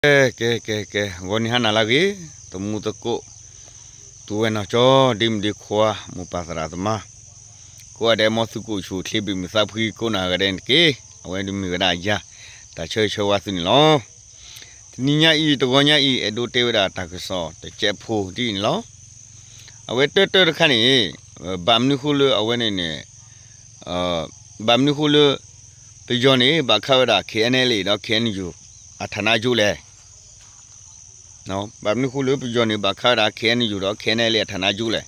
ကဲ ကဲ ကဲ ကဲ ဂီၤနံၤဟါနၤလၢအဂ့ၤ, သမူသကိး သူဝဲနီၢ်ကၠီ ဒ့မုၣ်ဒ့ခွါ မိၢ်ပၢ်သရၣ်သမါ ကိးဂၤဒဲး မ်သုကအိၣ်ဆူၣ်အိၣ်ချ့ ဘၣ်မုာ်သးဖှံကိးနီၢ်ဂၤဒဲးန့ၣ်တက့ၢ်. အဝဲဒၣ်မ့ၢ်ဝဲဒၣ်ယၤ တၢ်ဆၢဂ့ၤဆၢဝါသုန့ၣ်လီၤ. တနံၤညါအံၤ တဂီၤညါအံၤ အဲၣ်ဒိးတဲဝဲဒၣ်တၢ်ကစီၣ်တစဲးဖိဒ်အံၤန့ၣ်လီၤ. အဝဲတၢတၢတခါန့ၣ် ဘၣ်မနုၤဃိလၢအဝဲန့ၣ်န့ၣ် ဘၣ်မနုၤဃိလၢ ပယီၤန့ၣ် ဘၣ်ခးဝဲဒၣ် KNLA ဒီး KNU အဌာနချုပ်လဲၣ်. ဘၣ်မနုၤဃိလၢပယီၤန့ၣ် ဘၣ်ခးဝဲဒၣ် KNU ဒီး KNLA အဌာနချုပ်လဲၣ်.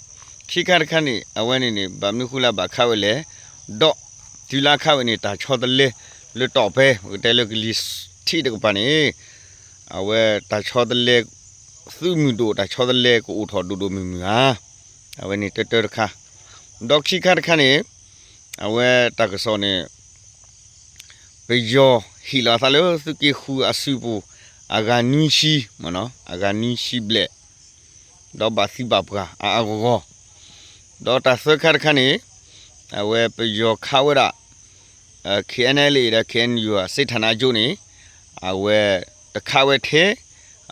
ခံခါတခါန့ၣ် အဝဲန့ၣ်န့ၣ် ဘၣ်မနုၤဃိလၢဘၣ်ခးဝဲလဲၣ်, ဒီး တုၤလၢခးဝဲန့ၣ် တၢ်ဆီတလဲလၢတီၢ်ဖဲ ပကတဲလၢကလံၤထံးတကပၤန့ၣ် အဝဲတၢ်ဆီတလဲ သုးမုၢ်ဒိၣ် တၢ်ဆီတလဲကအိၣ်ထီၣ်ဒိၣ်ဒိၣ်မုၢ်မုၢ်ဧါ. အဝဲန့ၣ်တၢတၢတခါ, ဒီးခံခါတခါန့ၣ် အဝဲတၢ်ကစီၣ်န့ၣ် ပယီၤဟ့ၣ်လီၤအသးလၢသုးက့ဃုအစုပူၤ အဂၤနွံဆံ, အဂၤနွံဆံဘျဲၣ်, ဒီးဘၣ်သံဘၣ်ပှၢ်အါအါဂီၢ်ဂီၢ်, ဒီးတၢ်သၢခါတခါန့ၣ် အဝဲပယီၤခးဝဲဒၣ် KNLA ဒီး KNU အစ့ဌာနချုပ်န့ၣ် အဝဲတခးဝဲထဲ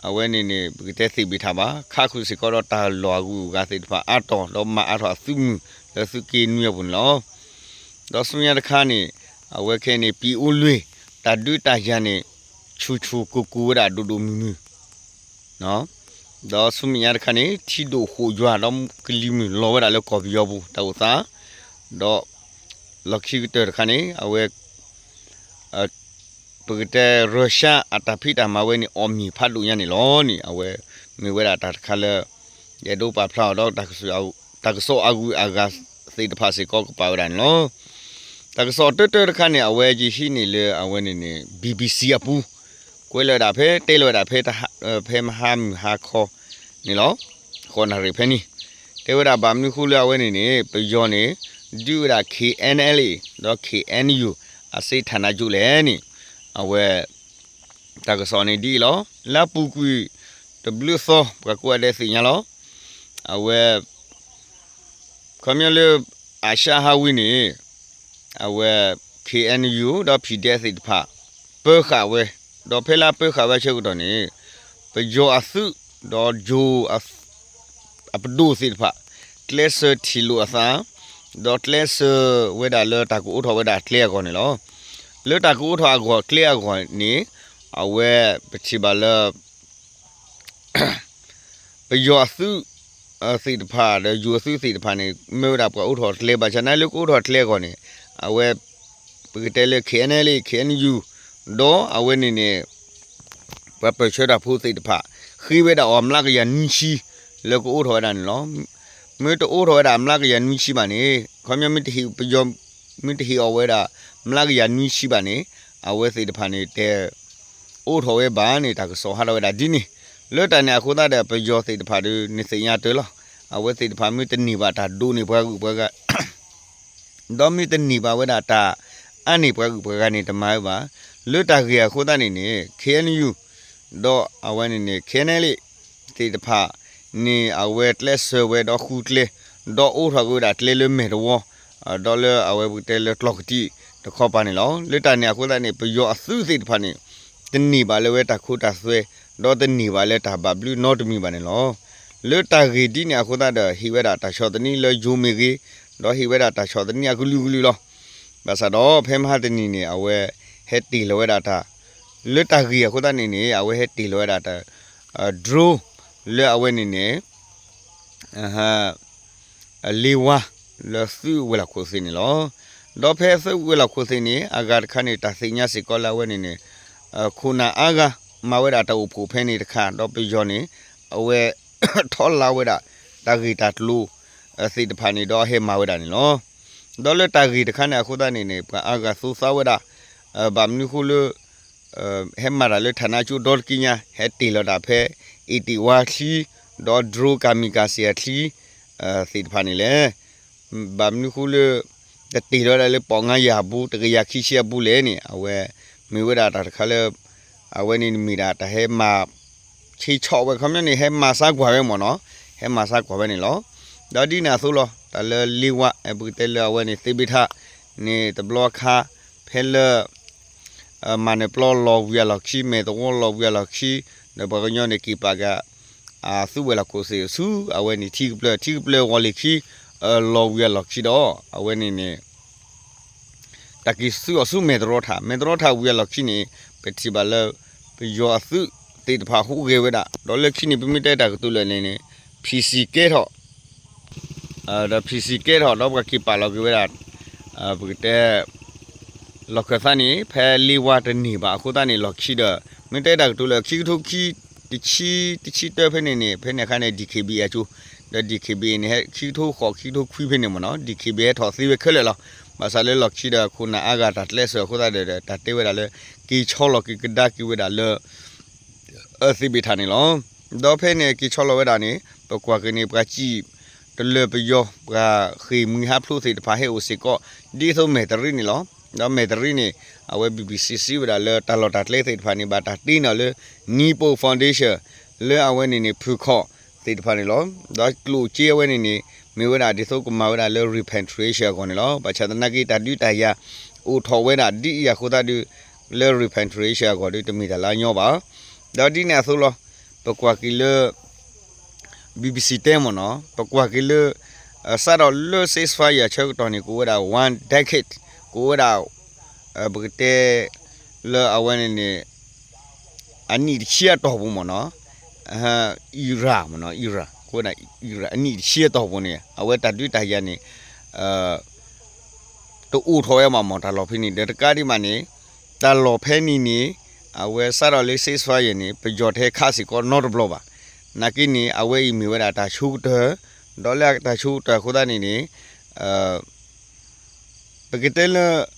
အဝဲန့ၣ်န့ၣ် ပကတဲသ့ၣ်ဘ့ၣ်ထၣ်ဘၣ် ခးဃုာ်စ့ၢ်ကီးဒီးတၢ်လီၢ်အဂုၤအဂၤသ့ၣ်တဖၣ်အါတီၤ ဒီးမၤအါထီၣ်အသုးမုၢ်လၢသုးက့နွံအပူၤန့ၣ်လီၤ. ဒီးဆူညါတခါန့ၣ် အဝဲခဲအံၤန့ၣ် ပံၤအိလ့ၣ် တၢ်ဒုးတၢ်ယၤန့ၣ် ဆူၣ်ဆူၣ်ကိၢ်ကိၢ်ဝဲဒၣ်ဒိၣ်ဒိၣ်မုၢ်မုၢ် ဒီးဆူမဲာ်ညါတခါန့ၣ် ထံဒိၣ်ဃိၣ်ယွၤ ဒီးကလံၤမုၢ်လီၤဝဲဒၣ်လၢကီၢ်ပယီၤပူၤ တၢ်အိၣ်သး, ဒီးလီၢ်ခံကတၢၢ်တခါန့ၣ် အဝဲ ပကတဲ ရၢၤၡါအတၢ်ဖံးတၢ်မၤဝဲန့ၣ် အီၣ်မ့ၤဖးဒိၣ်ညါန့ၣ်လီၤန့ၣ် အဝဲမ့ၢ်ဝဲဒၣ်တၢ်တခါလၢ ယအဲၣ်ဒိးပာ်ဖျါအီၤဒီး တၢ်ကစီၣ်အဂုၤအဂၤသ့ၣ်တဖၣ်စ့ၢ်ကီးကပာ်ဝဲဒၣ်န့ၣ်လီၤ. တၢ်ကစီၣ်တၢတၢတခါန့ၣ် အဝဲယဟံးန့ၢ်လၢအဝဲန့ၣ်န့ၣ် BBC အပူၤ ကွဲးလီၤဝဲဒၣ်ဖဲ တဲလီၤဝဲဒၣ်ဖဲ ဖဲမဟါမုၢ်ဟါခီန့ၣ်လီၤ. ဃိးနၣ်ရံၣ်ဖဲန့ၣ် တဲဝဲဒၣ်ဘၣ်မနုၤဃိလၢအဝဲန့ၣ်န့ၣ် ပယီၤန့ၣ် ဒုးဝဲဒၣ် KNLA ဒီး KNU အစ့ဌာနချုပ်လဲၣ်န့ၣ် အဝဲ တၢ်ကစီၣ်န့ၣ်ဒ်အံၤလီၤ. လၢအပူၤကွံာ်တဘျုးသီ ပှၤကိးဂၤဒဲးသ့ၣ်ညါလီၤ. အဝဲ ခီပညီလၢ အၤၡါဟးဝံၤန့ၣ် အဝဲ KNU ဒီး PDF သ့ၣ်တဖၣ် ပၢဃာ်ဝဲ, ဒီးဖဲလၢအပၢဃာ်ဝဲအဆၢကတီၢ်န့ၣ် ပယီၤအသုး ဒီးယိၤအသုး အပဒိၣ်သ့ၣ်တဖၣ် ကျဲးစၢးထံၣ်လိာ်အသး ဒီးကျဲးစၢးဝဲဒၣ်လၢတၢ်ကအိးထီၣ်ဝဲဒၣ်ကျဲအဂီၢ်န့ၣ်လီၤ. လၢတၢ်ကအိးထီၣ်အဂီၢ်ကျဲအဂီၢ်န့ၣ် အဝဲပထံၣ်ဘၣ်လၢ ပယီၤအသုး သ့ၣ်တဖၣ် ဒီးယိၤအသုးသ့ၣ်တဖၣ်န့ၣ် မၢဝဲဒၣ်ပှၤအိးထီၣ်ကျဲ ဘၣ်ဆၣ်နာ်လၢကအိးထီၣ်ကျဲအဂီၢ်န့ၣ် အဝဲ ပကတဲလၢ KNLA KNU ဒီးအဝဲန့ၣ်န့ၣ် ပှၤပၢၢ်ဆၢတၢ်ဖိသ့ၣ်တဖၣ် ဃ့ဝဲဒၣ်အီၤမျးကယၤနွံဆံ လၢကအိးထီၣ်ဝဲဒၣ်န့ၣ်လီၤ. မ့ၢ်တအိးထီၣ်ဝဲဒၣ်မျးကယၤနွံဆံဘၣ်န့ၣ် ခီပညီမ့ၢ်တဟ့ၣ်ပယီၤ မ့ၢ်တဟ့ၣ်အီၤဝဲဒၣ်မျးကယၤနွံဆံဘၣ်န့ၣ် အဝဲသ့ၣ်တဖၣ်န့ၣ် တအိးထီၣ်ဝဲဘၣ်န့ၣ် တၢ်ကစီၣ်ဟးထီၣ်ဝဲဒၣ်ဒ်န့ၣ်. လၢတၢ်န့ၣ်အဃိသတးဒီး ပယီၤသ့ၣ်တဖၣ်ဒီး နသ့ၣ်ညါတၢ်လီၤ. အဝဲသ့ၣ်တဖၣ်မ့ၢ်တန့ၢ်ဘၣ်တၢ်ဒိးန့ၢ်ပှၤဂုၤပှၤဂၤ ဒီးမ့ၢ်တန့ၢ်ဘၣ်ဝဲဒၣ်တၢ်အါန့ၢ်ပှၤဂုၤပှၤဂၤန့ၣ် တမၤဝဲဘၣ်. လၢတၢ်ဂ့ၢ်အဃိသတးန့ၣ်န့ၣ် KNU ဒီးအဝဲန့ၣ်န့ၣ် KNLA သ့ၣ်တဖၣ်န့ၣ် အဝဲကျဲးစၢးဝဲဒီးဃုကျဲ ဒီးအိးထီၣ်က့ၤဝဲဒၣ်ကျဲလၢမဲာ်တဝီ ဒီးလၢအဝဲပကတဲလၢကျီၢ်ကတံာ်တခီပၤန့ၣ်လီၤ. လၢတၢ်န့ၣ်အဃိသတးန့ၣ် ပယီၤအသုးသ့ၣ်တဖၣ်န့ၣ် တန့ၢ်ဘၣ်လၢဝဲတၢ်ခိတၢ်သွဲ ဒီးတန့ၢ်ဘၣ်လၢတၢ်ဘၣ်ဘျုးနီတမံၤဘၣ်န့ၣ်လီၤ. လၢတၢ်ဂ့ၢ်ဒ်န့ၣ်အဃိသတးဒီး ဟ့ၣ်ဝဲဒၣ်တၢ်ဆီၣ်သနံးလၢယိၤမ့ၢ်ဂ့ၤ, ဒီးဟ့ၣ်ဝဲဒၣ်တၢ်ဆီၣ်သနံးအကလုာ်ကလုာ်လီၤ. ဘၣ်ဆၣ်ဒီးဖဲမဟါတနံၤန့ၣ် အဝဲဟဲတ့ၢ်လီၤဝဲဒၣ်တၢ် လၢတၢ်ဂ့ၢ်အဃိသတးန့ၣ်န့ၣ် အဝဲဟဲတ့ၢ်လီၤဝဲဒၣ်တၢ် drone လၢအဝဲန့ၣ်န့ၣ် လ့ဝါ လၢသုးဝဲၤလီၢ်ခိၣ်သ့ၣ်န့ၣ်လီၤ. ဒီးဖဲသုးဝဲၤလီၢ်ခိၣ်သ့ၣ်န့ၣ် အဂၤတခါန့ၣ် တၢ်သ့ၣ်ညါစ့ၢ်ကီးလၢအဝဲန့ၣ်န့ၣ် ခိၣ်နၢ်အါဂၤ မၤဝဲဒၣ်တၢ်အိၣ်ဖှိၣ်ဖဲန့ၣ်တခါ ဒီးပယီၤန့ၣ် အဝဲ ထီၣ်လါဝဲဒၣ် တၢ်ဂ့ၢ်တၢ်ကျိၤ သ့ၣ်တဖၣ်န့ၣ်ဒီးဟဲမၤဝဲဒၣ်န့ၣ်လီၤ. ဒီးလၢတၢ်ဂ့ၢ်တခါန့ၣ်အဃိသတးန့ၣ်န့ၣ် ပှၤအါဂၤသိသးဝဲဒၣ် ဘၣ်မနုၤဃိလၢ ဟဲမၤတၢ်လၢ ဌာနချုပ်ဒီတကံညါ ဟဲတ့ၢ်လီၤတၢ်ဖဲ အ့တ့ၢ်ဝါချံ ဒီး drone kamikaze အချံ သ့ၣ်တဖၣ်န့ၣ်လဲၣ်. ဘၣ်မနုၤဃိလၢ တတ့ၢ်လီၤဒၣ်လၢ ပီၣ်ငါယၤအပူၤ တကယၤခံဆံအပူၤလဲၣ်န့ၣ် အဝဲမ့ၢ်ဝဲဒၣ်တၢ်တခါလၢ အဝဲန့ၣ်မ့ၢ်ဒၣ်တၢ်ဟဲမၤ ဆ့ဆီၣ်ဝဲ ခီပညီန့ၣ် ဟဲမၤဆါကွၢ်ဝဲမ့ၢ်နီၤ, ဟဲမၤဆါကွၢ်ဝဲန့ၣ်လီၤ. ဒီးဒ်န့ၣ်အသိးလီၤ တၢ်လၢလ့ဝါ ပကတဲလၢအဝဲန့ၣ် သ့ၣ်ဘ့ၣ်ထၣ်န့ၣ် တဘျီအခါ ဖဲလၢ မၤနၢၤပျီလီၤဝံၤအလီၢ်ခံ မဲာ်သဝီလီၤဝံၤအလီၢ်ခံ ဒီးပှၤကညီန့ၣ်က့ၤပာ်က အသုးဝဲၤလီၢ်ခိၣ်သ့ၣ်ဆူ အဝဲန့ၣ်ထံကပျၢၤ ထံကပျၢၤဂီၤလ့ၤခံ လီၤဝံၤအလီၢ်ခံဒီး အဝဲန့ၣ်န့ၣ် တၢ်က့ၤသုးအီၤဆူမဲာ်တရီထး မဲာ်တရီထးဝံၤအလီၢ်ခံန့ၣ် ပထံၣ်ဘၣ်လၢ ပယီၤအသုးသ့ၣ်တဖၣ်ဟူးဂဲၤဝဲဒၣ် ဒီးလၢခံန့ၣ် ပမ့ၢ်တဲတၢ်ကတိၤလၢာ်န့ၣ်န့ၣ် ဖံးစံၣ်ကဲထီၣ် ဒီးဖံးစံၣ်ကဲထီၣ် ဒီးပှၤက့ၤပာ်လီၤက့ၤဝဲဒၣ် ပကတဲ လီၢ်ခၢၣ်သးန့ၣ် ဖဲလ့ဝါတန့ၢ်ဘၣ်အဃိသတးန့ၣ် လီၢ်ခံဒီး မ့ၢ်တဲတၢ်ကတိၤလၢာ် ခံကထိခံ တဆံ တဆံတၢဖဲန့ၣ်န့ၣ် ဖဲန့ၣ်အခါန့ၣ် DKBA အကၠိ ဒီး DKBA န့ၣ် ဟဲခံကထိဃိး ခံကထိခွံဖဲန့ၣ်မ့ၢ်နီၤ DKBA ဟဲထီၣ်သ့ဝဲခဲလၢာ်လီၤ. ဘၣ်ဆၣ်လၢလီၢ်ခံဒီး ခိၣ်နၢ်အါဂၤတၢ်ကျဲးစၢးအဃိသတးဒီး တၢ်တဲဝဲဒၣ်လၢ က့ၤဆီလီၤက့ၤကဒါက့ၤဝဲဒၣ်လၢ အသ့ၣ်ဘ့ၣ်ထၣ်န့ၣ်လီၤ. ဒီးဖဲန့ၣ်က့ၤဆီလီၤဝဲဒၣ်န့ၣ် ပကွၢ်က့ၤန့ၣ် ပှၤစံၣ်တလၢာ်ပယီၤ ပှၤဃ့ၢ်မှံဟးဖျိးသ့ၣ်တဖၣ်ဟဲအိၣ်စ့ၢ်ကီး ဒ်သိးမဲာ်တရံန့ၣ်လီၤ. ဒီးမဲာ်တရံန့ၣ် အဝဲ BBC စံးဝဲဒၣ်လၢတၢ်လီၢ်တၢ်ကျဲသ့ၣ်တဖၣ်န့ၣ် ဘၣ်တၢ်တ့န့ၢ်လၢ Nippon Foundation လၢအဝဲန့ၣ်န့ၣ် ဖုၣ်ခီၣ်သ့ၣ်တဖၣ်န့ၣ်လီၤ. ဒီးကျိၣ်စ့အဝဲန့ၣ်န့ၣ် မ့ၢ်ဝဲဒၣ်ဒ်သိးကမၤဝဲဒၣ်လၢ repatriation အဂီၢ်န့ၣ်လီၤ. ဘၣ်ဆၣ်သနာ်က့တၢ်ဒုးတၢ်ယၤ အိၣ်ထီၣ်ဝဲဒၣ်ဒ်အံၤအဃိသတးဒီး လၢ repatriation အဂီၢ်ဒီး တမ့ၢ်တၢ်လၢအညီဘၣ်. ဒီးဒ်န့ၣ်အသိးလီၤ. ပကွၢ်က့ၤလၢ BBC တဲမ့ၢ်နီၤ ပကွၢ်က့ၤလၢ စးထီၣ်လၢ ceasefire ဆၢကတီၢ်န့ၣ် ကအိၣ်ဝဲဒၣ် one decade ကအိၣ်ဝဲဒၣ် ပကတဲ လၢအဝဲန့ၣ်န့ၣ် အနံၣ်တဆံအတီၢ်ပူၤမ့ၢ်နီၤ era မ့ၢ်နီၤ era ကအိၣ်ဝဲဒၣ် era အနံၣ်တဆံအတီၢ်ပူၤန့ၣ် အဝဲတၢ်ဒုးတၢ်ယၤန့ၣ် တအိၣ်ထီၣ်ဝဲဘၣ်မ့ၢ်တၢ်လီၢ်ဖဲန့ၣ် ဒီးတကးဒံးဘၣ်န့ၣ် တၢ်လီၢ်ဖဲန့ၣ်န့ၣ် အဝဲစးထီၣ်လၢ ceasefire န့ၣ် ပယီၤတဟဲခးစ့ၢ်ကီးနီတဘျီဘၣ်. နာ်က့န့ၣ် အဝဲအံၤမ့ၢ်ဝဲဒၣ်တၢ်ဆိကတၢၢ် ဒီးလၢတၢ်ဆိကတၢၢ်အဃိသတးန့ၣ်န့ၣ် ပကတဲလၢ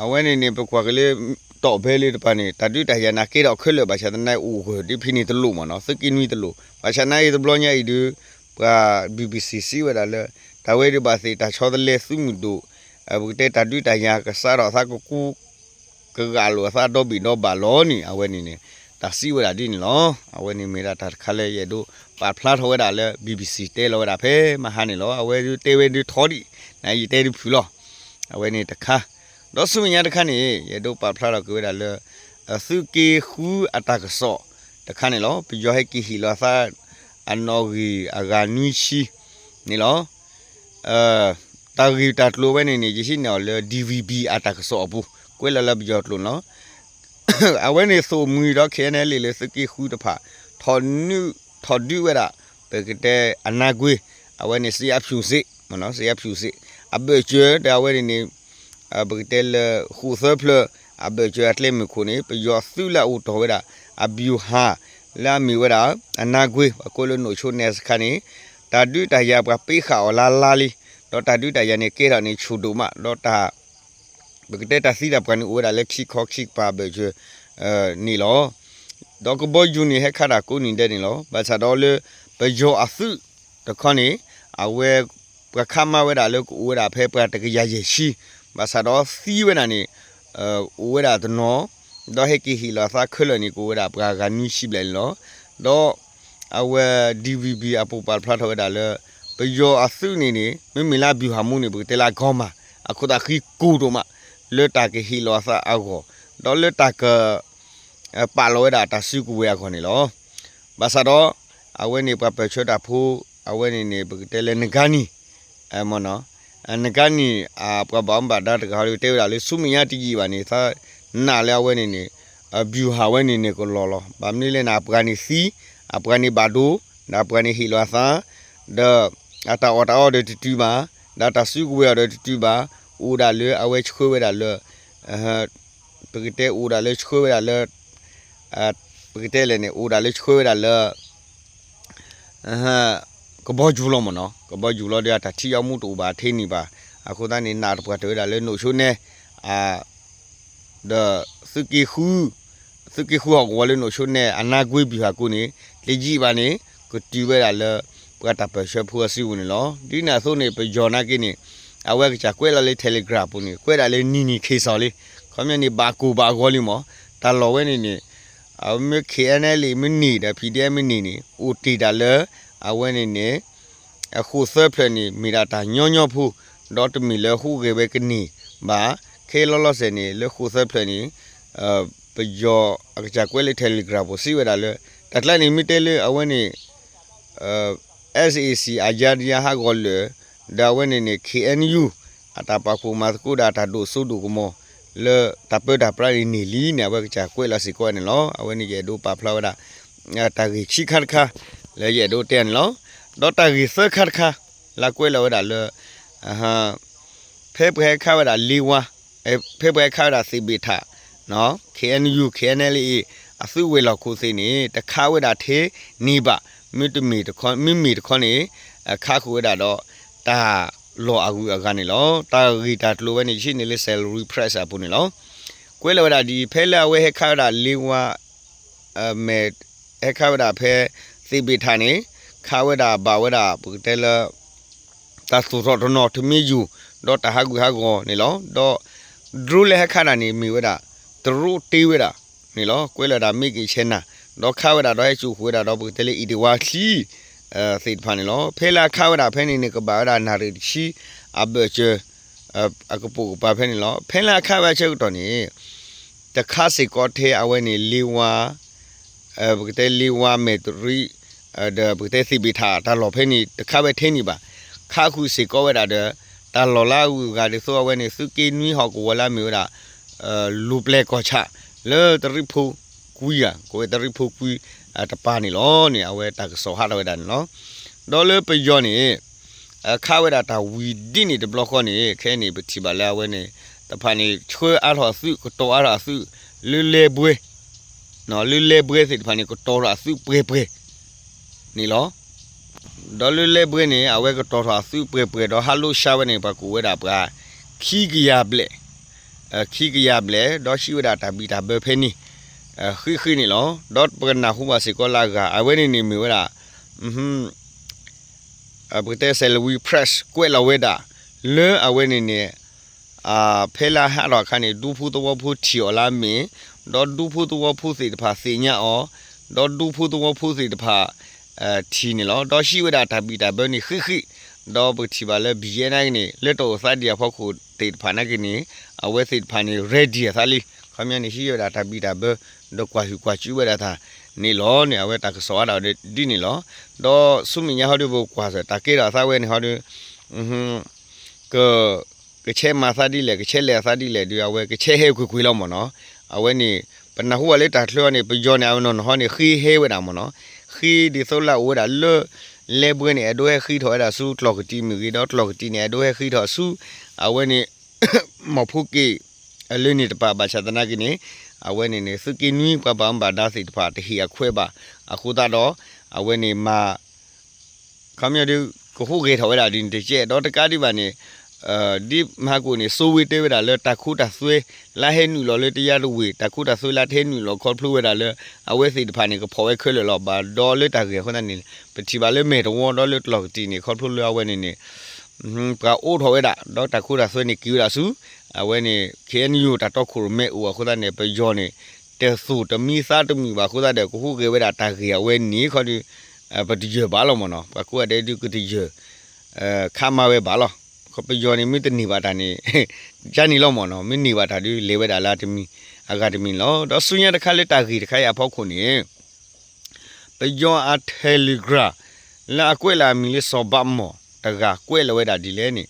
အဝဲန့ၣ်န့ၣ် ပကွၢ်က့ၤလၢ တီၢ်ဘဲလၢတပၤန့ၣ် တၢ်ဒုးတၢ်ယၤနာ်က့ဒီးခဲလၢာ် ဘၣ်ဆၣ်သနာ်က့အိၣ်ဂၢၢ်ဒ်ဖဲန့ၣ်တလိၣ်မ့ၢ်နီၤ သုးက့နွံတလိၣ် ဘၣ်ဆၣ်နာ်က့တဘျီညါအံၤဒုး ပှၤ BBC စံးဝဲဒၣ်လၢ တၢ်ဝဲဒုးဘၣ်သ့ၣ်တၢ်ဆီတလဲသုးမုၢ်ဒိၣ် ပကတဲတၢ်ဒုးတၢ်ယၤကစးထီၣ်အသးကကူ ကဂာ်လိာ်အသးဒီဘ့ၣ်ဒီဘၣ်လီၤန့ၣ် အဝဲန့ၣ်န့ၣ် တၢ်စံးဝဲဒၣ်ဒ်န့ၣ်လီၤ. အဝဲန့ၣ်မ့ၢ်ဒၣ်တၢ်တခါလၢယအဲၣ်ဒိးပာ်ဖျါထီၣ်ဝဲဒၣ်လၢ BBC တဲလီၤဝဲဒၣ်ဖဲမဟါန့ၣ်လီၤ. အဝဲဒုးတဲဝဲဒုးထီဒံး နယတဲဒုးဖုၣ်လီၤ. အဝဲန့ၣ်တခါ ဒီးဆူမဲာ်ညါတခါန့ၣ် ယအဲၣ်ဒိးပာ်ဖျါထီၣ်က့ၤဝဲဒၣ်လၢ သုးက့ဃုအတၢ်ကစီၣ်တခါန့ၣ်လီၤ. ပယီၤဟဲက့ၤဟ့ၣ်လီၤအသး အနီၣ်ဂံၢ်အဂၤနွံဆံန့ၣ်လီၤ. တၢ်ဂ့ၢ်တၢ်ကျိၤဝဲန့ၣ်န့ၣ် ယဟံးန့ၢ်အီၤလၢ DVB အတၢ်ကစီၣ်အပူၤ ကွဲးလီၤလၢပယီၤကျိာ်န့ၣ်လီၤ. အဝဲန့ၣ်သိၣ်မှံၤဒီး ခဲအံၤန့ၣ်လံလၢသုးက့ဃုတဖၣ် ထီၣ်ဒုးဝဲဒၣ် ပကတဲအနါကွ့ အဝဲန့ၣ် စ့အဖျူၣ်စ့ စ့အဖျူၣ်စ့ အဘၢၣ်စၢၤဒီးအဝဲန့ၣ်န့ၣ် ပကတဲလၢ ဃိၣ်သၢဖျၢၣ် အဘၢၣ်စၢၤအကျဲမုၢ်ခိၣ်န့ၣ် ပယီၤသုးလၢအအိၣ်တီၢ်ဝဲဒၣ် အဗျူဟာ လၢအမ့ၢ်ဝဲဒၣ် အနါကွ့ ပှၤကိးလၢ နိၣ်ဆိနဲစခါန့ၣ် တၢ်ဒုးတၢ်ယၤပှၤပ့ဃာ်အီၤလါလါလံ ဒီးတၢ်ဒုးတၢ်ယၤန့ၣ်ကဲထီၣ်န့ၣ်ဆူၣ်ဒိၣ်မး ဒီးတၢ် ပကတဲတၢ်သံတၢ်ပှၢ်န့ၣ်အိၣ်ဝဲဒၣ်လၢခံခီခံကပၤအဘၢၣ်စၢၤ န့ၣ်လီၤ. ဒီးကဘီယူၤန့ၣ်ဟဲခးတၢ်ကိးနံၤဒဲးန့ၣ်လီၤ. ဘၣ်ဆၣ်ဒီးလၢ ပယီၤအသုးတခီန့ၣ် အဝဲ ပှၤခးမါဝဲဒၣ်လၢကအိၣ်ဝဲဒၣ်ဖဲပှၤတကယၤယဲၢ်ဆံ ဘၣ်ဆၣ်ဒီးသံဝဲဒၣ်န့ၣ် အိၣ်ဝဲဒၣ်တနီၤ ဒီးဟဲက့ၤဟ့ၣ်လီၤအသးခဲလၢာ်န့ၣ် ကအိၣ်ဝဲဒၣ်ပှၤဂၤနွံဆံဘျဲၣ်န့ၣ်လီၤ. ဒီး အဝဲ DVB အပူၤပာ်ဖျါထီၣ်ဝဲဒၣ်လၢ ပယီၤအသုးန့ၣ်န့ၣ် မ့မ့ၢ်လၢအဗျူဟာမှူးန့ၣ် ပကတဲလၢအကီမၤ အခိၣ်သးဃံကိၢ်ဒိၣ်မး လၢတၢ်ကဟ့ၣ်လီၤအသးအဂီၢ် ဒီးလၢတၢ်က ပာ်လီၤဝဲဒၣ်တၢ်စုကဝဲၤအဂီၢ်န့ၣ်လီၤ. ဘၣ်ဆၣ်ဒီး အဝဲန့ၣ်ပှၤပၢၢ်ဆၢတၢ်ဖိ အဝဲန့ၣ်န့ၣ် ပကတဲလၢနဂါနံၣ် နဂါနံၣ် ပှၤဘၣ်မူဘၣ်ဒါတဂၤဟီဒီးတဲဝဲဒၣ်လၢ ဆူမဲာ်ညါတယံာ်ဘၣ်န့ၣ် သနာ်လၢအဝဲန့ၣ်န့ၣ် ဗျူဟာ ဝဲန့ၣ်န့ၣ်ကလီၤလီၤ. ဘၣ်မနုၤလဲၣ်န့ၣ် အပှၤန့ၣ်သံ အပှၤန့ၣ်ဘၣ်ဒိ ဒီးအပှၤန့ၣ်ဟ့ၣ်လီၤအသး ဒီး အတၢ်အီၣ်တၢ်အီဒီးတတုၤဘၣ် ဒီးတၢ်စုကဝဲၤအီၤဒီးတတုၤဘၣ် အိၣ်ဒၣ်လၢအဝဲဆှၢဝဲဒၣ်လၢ ပကတဲအိၣ်ဒၣ်လၢဆှၢဝဲဒၣ်လၢ ပကတဲလဲၣ်န့ၣ် အိၣ်ဒၣ်လၢဆှၢဝဲဒၣ်လၢ ကဘီယူၤလီၤမ့ၢ်နီၤ ကဘီယူၤလီၤဒီးအတၢ်ထံၣ်အီၤမူတအိၣ်ဘၣ်ထဲန့ၣ်ဘၣ် အဃိသတးန့ၣ် နာ်တပှၢ်တၢၢ်ဝဲဒၣ်လၢ နိၣ်ဆိနဲ ဒီး သုးက့ဃု သုးက့ဃုဟီၣ်ကဝီၤလၢ နိၣ်ဆိနဲ အနါကွ့ ဗျူဟာကုန်းန့ၣ် တယံာ်ဘၣ်န့ၣ် ကတုၤဝဲဒၣ်လၢ ပှၤတၢ်ပၢၢ်ဆၢဖိအစုပူၤန့ၣ်လီၤ. ဒ်န့ၣ်အသိးန့ၣ် ပယီၤနာ်က့န့ၣ် အဝဲကစၢ်ကွဲးလီၤလၢ Telegram ပူၤန့ၣ် ကွဲးဒၣ်လၢနံၤနံၤခ့စီလံ ခီပညီန့ၣ် ဘၣ်ကိၢ်ဘၣ်ဂီၤလံမ့ၢ် တၢ်လီၢ်ဝဲန့ၣ်န့ၣ် အမ့ၢ် KNLA မ့ၢ်န့ၢ်ဒီး PDF မ့ၢ်န့ၢ်န့ၣ် အိၣ်တ့ၢ်ဒၣ်လၢ အဝဲန့ၣ်န့ၣ် အဃိၣ်သၢဖျၢၣ်န့ၣ် မ့ၢ်ဒၣ်တၢ်ညီညီဖိ ဒီးတမ့ၢ်လၢဟူးဂဲၤဝဲကန့ၢ်ဘၣ် ခဲလီၤလီၤဆဲးန့ၣ် လၢဃိၣ်သၢဖျၢၣ်န့ၣ် ပယီၤအကစၢ်ကွဲးလၢ Telegram ပူၤစံးဝဲဒၣ်လၢ တၢ်ကျါန့ၣ် မ့ၢ်တဲလၢအဝဲန့ၣ် SAC အယါဒယါဟးဂီၤလၢာ် ဒီးအဝဲန့ၣ်န့ၣ် KNU အတၢ်ပာ်ဖှိၣ်မၤသကိးဒီးတၢ်ဒိၣ်စိဒိၣ်ကမီၤ လၢတၢ်ပၢတၢ်ပြးန့ၣ်န့ၢ်လံန့ၣ် အဝဲကစၢ်ကွဲးလီၤစ့ၢ်ကီးန့ၣ်လီၤ. အဝဲန့ၣ်ယအဲၣ်ဒိးပာ်ဖျါဝဲဒၣ် တၢ်ဂ့ၢ်ခံခါတခါ လၢယအဲၣ်ဒိးတဲန့ၣ်လီၤ. ဒီးတၢ်ဂ့ၢ်သၢခါတခါ လၢကွဲးလီၤဝဲဒၣ်လၢ ဖဲပှၤဟဲခးဝဲဒၣ်လ့ဝါ ဖဲပှၤဟဲခးဝဲဒၣ်သ့ၣ်ဘ့ၣ်ထၣ် KNU KNLA အသုးဝဲၤလီၢ်ခိၣ်သ့ၣ်န့ၣ် တခးဝဲဒၣ်ထဲန့ၣ်ဘၣ်, မ့တမ့ၢ်တခီ မ့မ့ၢ်တခီန့ၣ် ခးဃုာ်ဝဲဒၣ်ဒီး တၢ်လီၢ်အဂုၤအဂၤန့ၣ်လီၤ. တၢ်ဂ့ၢ်တၢ်ကျိၤဝဲန့ၣ် ယဟံးန့ၢ်လၢ Salween Press အပူၤန့ၣ်လီၤ. ကွဲးလီၤဝဲဒၣ်ဒ်အံၤ ဖဲလၢအဝဲဟဲခးဝဲဒၣ်လ့ဝါ မဲာ် ဟဲခးဝဲဒၣ်ဖဲ သ့ၣ်ဘ့ၣ်ထၣ်န့ၣ် ခးဝဲဒၣ်ဘၣ်ဝဲဒၣ် ပကတဲလၢ တၢ်သူၣ်ထီၣ်တနီၤ ထမ့ၢ်ယူၤ ဒီးတၢ်ဟးဂူာ်ဟးဂီၤန့ၣ်လီၤ. ဒီး drone လၢဟဲခးဒၣ်န့ၣ် မ့ၢ်ဝဲဒၣ် တရူးတ့ဝဲဒၣ်န့ၣ်လီၤ. ကွဲးလီၤဝဲဒၣ် Made in China ဒီးခးဝဲဒၣ်ဒီးဟဲစိာ်ဃုာ်ဝဲဒၣ်ဒီး ပကတဲလၢ အံၤတဝါချံ သ့ၣ်တဖၣ်န့ၣ်လီၤ. ဖဲလၢအခးဝဲဒၣ်ဖဲန့ၣ်န့ၣ် ကဘၣ်ဝဲဒၣ်နၣ်ရံၣ်တဆံ အဘၢၣ်စၢၤ အကပိာ်ကပၤဖဲန့ၣ်လီၤ. ဖဲလၢအခးဝဲအဆၢကတီၢ်န့ၣ် တခးစ့ၢ်ကီးထဲအဝဲန့ၣ် လ့ဝါ ပကတဲလ့ဝါမဲာ်တရံး ဒီးပကတဲသ့ၣ်ဘ့ၣ်ထၣ်တၢ်လီၢ်ဖဲန့ၣ် တခးဝဲထဲန့ၣ်ဘၣ်. ခးဃုာ်စ့ၢ်ကီးဝဲဒၣ်ဒီး တၢ်လီၢ်လၢအဂုၤအဂၤဒ်သိးအဝဲန့ၣ် သုးက့နွံဟီၣ်ကဝီၤလၢအမ့ၢ်ဝဲဒၣ် လူၤပျဲၢ်ကီၢ်ဆၣ် လၢတရံးဖိကွံဂၤ ကဝဲတရံးဖိကွံ တပၤန့ၣ်လီၤန့ၣ် အဝဲတၢ်ကစီၣ်ဟးထီၣ်ဝဲဒၣ်န့ၣ်လီၤ. ဒီးလၢပယီၤန့ၣ် ခးဝဲဒၣ်တၢ်ဝံၤဒ်န့ၣ်တဘျီဃီန့ၣ် ခဲအံၤန့ၣ် ပထံၣ်ဘၣ်လၢအဝဲန့ၣ် တဖၣ်န့ၣ် ဆှၢအါထီၣ်အသုး ကတီၤအါထီၣ်အသုး လၢလဲဘှဲ လၢလဲဘှဲသ့ၣ်တဖၣ်န့ၣ် ကတီၤထီၣ်အသုးပှဲၤပှဲၤန့ၣ်လီၤ. ဒီးလၢလဲဘှဲန့ၣ် အဝဲကတီၤထီၣ်အသုးပှဲၤပှဲၤဒီးဟးလိးဆှါဝဲန့ၣ် ပှၤကိးဝဲဒၣ်ပှၤ ခံကယၤဘျဲၣ် ခံကယၤဘျဲၣ် ဒီးဟံးဝဲဒၣ်တၢ်ဘံၣ်တၢ်ဘၢဖဲန့ၣ် ဃံးဃံးန့ၣ်လီၤ. ဒီးပကနၢ်ဟူဘၣ်စ့ၢ်ကီးလၢအဂၤ အဝဲန့ၣ်န့ၣ်မ့ၢ်ဝဲဒၣ် ပကတဲ Salween Press ကွဲးလီၤဝဲဒၣ် လၢအဝဲန့ၣ်န့ၣ် ဖဲလၢအဟးထီၣ်အခါန့ၣ် ဒူဖိသဝီဖိထံၣ်အီၤလၢအမ့ၢ် ဒီးဒူဖိသဝီဖိသ့ၣ်တဖၣ်သ့ၣ်ညါအီၤ ဒီးဒူဖိသဝီဖိသ့ၣ်တဖၣ် ထံၣ်န့ၣ်လီၤ. ဒီးဟံးဝဲဒၣ်တၢ်ဘံၣ်တၢ်ဘၢန့ၣ်ဃံးဃံး ဒီးပကထံၣ်ဘၣ်လၢ ဘံၣ်ယဲၢ် နာ်က့န့ၣ် လၢတၢ်အိၣ်သးဒံးအဖီခိၣ်သ့ၣ်တဖၣ်နာ်က့န့ၣ် အဝဲသ့ၣ်တဖၣ်န့ၣ် ready အသးလံ ခီပညီန့ၣ် ဟံးဝဲဒၣ်တၢ်ဘံၣ်တၢ်ဘၢ ဒီးကွၢ်ဟုၣ်ကွၢ်စူၣ်ဝဲဒၣ်တၢ်န့ၣ်လီၤန့ၣ် အဝဲတၢ်ကစီၣ်အါဒၣ်ဒ်န့ၣ်လီၤ. ဒီးဆူမဲာ်ညါဟီဒီး ပကွၢ်စၢၤတၢ်ကဲထီၣ်အသးဝဲန့ၣ်ဟီဒီး က ကဆဲးမၤသးဒ်လဲၣ် ကဆဲးလဲၤအသးဒ်လဲၣ်ဒီး အဝဲကဆဲးဟဲကွ့ၢ်ကွ့ၢ်လီၤမ့ၢ်နီၤ. အဝဲန့ၣ် ပနၢ်ဟူဘၣ်လၢတၢ်ချၢအီၤန့ၣ် ပယီၤန့ၣ် အဝဲနီၢ်နီၢ်ဟီန့ၣ် ဃ့ဟဲဝဲဒၣ်မ့ၢ်နီၤ. ဃ့ဒ်သိးလၢအအိၣ်ဝဲဒၣ်လၢ လဲဘှဲန့ၣ် အဲၣ်ဒိးဟဲဃ့ထီၣ်ဝဲဒၣ်ဆူကျီၢ်ကတံာ်မ့ၢ်ဂ့ၤ ဒီးကျီၢ်ကတံာ်န့ၣ် အဲၣ်ဒိးဟဲဃ့ထီၣ်ဆူ အဝဲန့ၣ် မီၢ်ဖိက့ၣ် အလၢန့ၣ်တပၤ ဘၣ်ဆၣ်သနာ်က့န့ၣ် အဝဲန့ၣ်န့ၣ် သုးက့နွံပှၤဘၣ်မူဘၣ်ဒါသ့ၣ်တဖၣ် တဟ့ၣ်အခွဲးဘၣ် အဃိသတးဒီး အဝဲန့ၣ်မၤ ခီပညီဒ် ကဟူးဂဲၤထီၣ်ဝဲဒၣ်ဒ်န့ၣ်တကဲး ဒီးတကးဒံးဘၣ်န့ၣ် ဒ်မဟါကိၣ်န့ၣ် စိဝ့တဲဝဲဒၣ်လၢတၢ်ခိတၢ်သွဲ လၢဟဲနုာ်လီၤလၢတယါတဝ့ၢ် တၢ်ခိတၢ်သွဲလၢတဟဲနုာ်လီၤခီဖျိဝဲဒၣ်လၢ အဝဲသ့ၣ်တဖၣ်န့ၣ် ကဖီၣ်ဝဲခဲလၢာ်လီၤ. ဘၣ်ဒီးလၢတၢ်ဂ့ၢ်အဃိသတးန့ၣ် ပထံၣ်ဘၣ်လၢမဲာ်တဝီဒီးလၢကျီၢ်ကတံာ်န့ၣ် ခီဖျိလၢအဝဲန့ၣ်န့ၣ် ပှၤအိးထီၣ်ဝဲဒၣ် ဒီးတၢ်ခိတၢ်သွဲန့ၣ်က့ၤဝဲဒၣ်ဆူ အဝဲန့ၣ် KNU တၢ်တီခိၣ်ရိၣ်မဲအိၣ်အဃိသတးန့ၣ် ပယီၤန့ၣ် တသူၣ်တမံသးတမုာ်ဘၣ်အဃိသတးဒီး ကဟူးဂဲၤဝဲဒၣ်တၢ်ဂ့ၢ်အဝဲန့ၣ်ခီဒီး ပတယၢၢ်ဘၣ်လီၤမ့ၢ်နီၤ. ပှၤကိးဂၤဒဲးဒုးကတယၢၢ် ခါမၤဝဲဘၣ်လီၤ. ပယီၤန့ၣ် မ့ၢ်တန့ၢ်ဘၣ်တၢ်န့ၣ် ကန့ၣ်လီၤမ့ၢ်နီၤ. မ့ၢ်န့ၢ်ဘၣ်တၢ်ဒုးလဲၤဝဲဒၣ်လၢတမံၤ အဂၤတမံၤန့ၣ်လီၤ. ဒီးဆူညါတခါလၢတၢ်ဂ့ၢ်တခါအံၤအဖီခိၣ်န့ၣ် ပယီၤအ Telegram လၢအကွဲးလၢအမံၤလၢစီၤဘးမီၢ်တဂၤကွဲးလီၤဝဲဒၣ်ဒ်လဲၣ်န့ၣ်